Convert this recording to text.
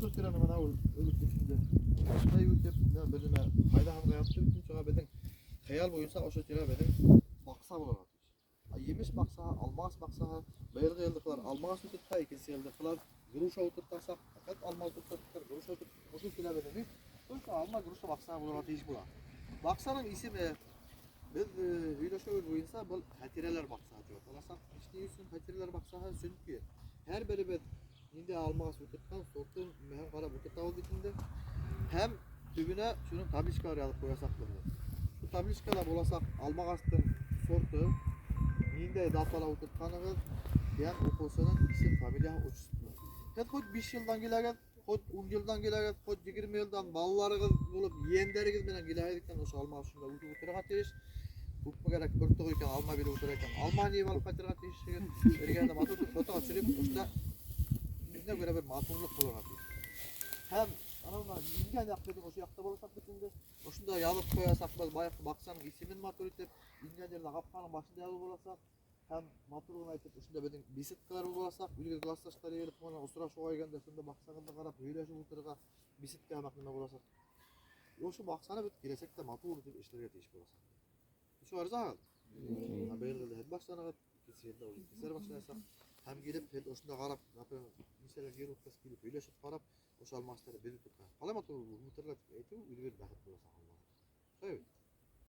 Ошо тирәне бына ул өлөк инде. Шундай үтеп, менә бер нәмә файҙаһын ятты бит, шуға беҙҙең хыял буйынса ошо тирә беҙҙең баҡса булырға тейеш. Емеш баҡсаһы, алмағас баҡсаһы, быйылғы йылдыҡылар алмағас ултыртһа, икенсе йылдыҡылар груша ултыртасаҡ, фәҡәт алма ултыртасаҡтар, груша ултырт. Ошо тирә беҙҙең только алма, груша баҡсаһы булырға тейеш була. Баҡсаның исеме беҙ һөйләшеү буйынса был хәтирәләр баҡсаһы тип аталасаҡ. Ни өсөн хәтирәләр баҡсаһы? Сөнки һәр беребеҙ ниндәй алмағас ултыртҡан, сортын менән ҡарап ултыртабыҙ бит инде. Һәм төбөнә шуның табличкалар яҙып ҡуясаҡбыҙ. Шул табличкала буласаҡ алмағастың сорты, ниндәй датала ултыртҡанығыҙ, һәм уҡыусының исем, фамилияһы, отчествосы. Һеҙ хоть 5 йылдан киләгеҙ, хоть 10 йылдан киләгеҙ, хоть 20 йылдан балаларығыҙ булып, ейәндәрегеҙ менән киләһегеҙ икән, ошо алма ошонда үҫеп ултырырға тейеш. Күпме кәрәк бер тоғ икән, алма биреп ултыра икән, алма йыйып алып ҡайтырға тейешһегеҙ. Эргәһендә матур итеп фотоға төшөрөп, ошонда үҙенә күрә бер матурлыҡ булырға тейеш. Һәм анау мына ингән яҡ беҙҙең ошо яҡта буласаҡ бит инде. Ошонда яҙып ҡуясаҡбыҙ баяғы баҡсаның исемен матур итеп, ингән еренә ҡапҡаның башында яҙыу буласаҡ. Һәм матур ғына итеп ошонда беҙҙең беседкалар буласаҡ. Үҙегеҙ классташтар йыйылып менән осрашыуға килгәндә шунда баҡсағыҙҙы ҡарап һөйләшеп ултырырға беседка һымаҡ нәмә буласаҡ. Ошо баҡсаны беҙ киләсәктә матур итеп эшләргә тейеш буласаҡ. Ошо ризаһығыҙ? Быйылғы йылда һеҙ башланығыҙ, икенсе йылда ул икенселәр башлаясаҡ. Һәм килеп һеҙ ошонда ҡарап, например, нисәләр ер үткәс килеп һөйләшеп ҡарап, ошо алмағастарҙы беҙ ултыртҡан. Ҡалай матур ултырырға тип әйтеү үҙебеҙ бәхет буласаҡ Аллаһ. Шулай бит?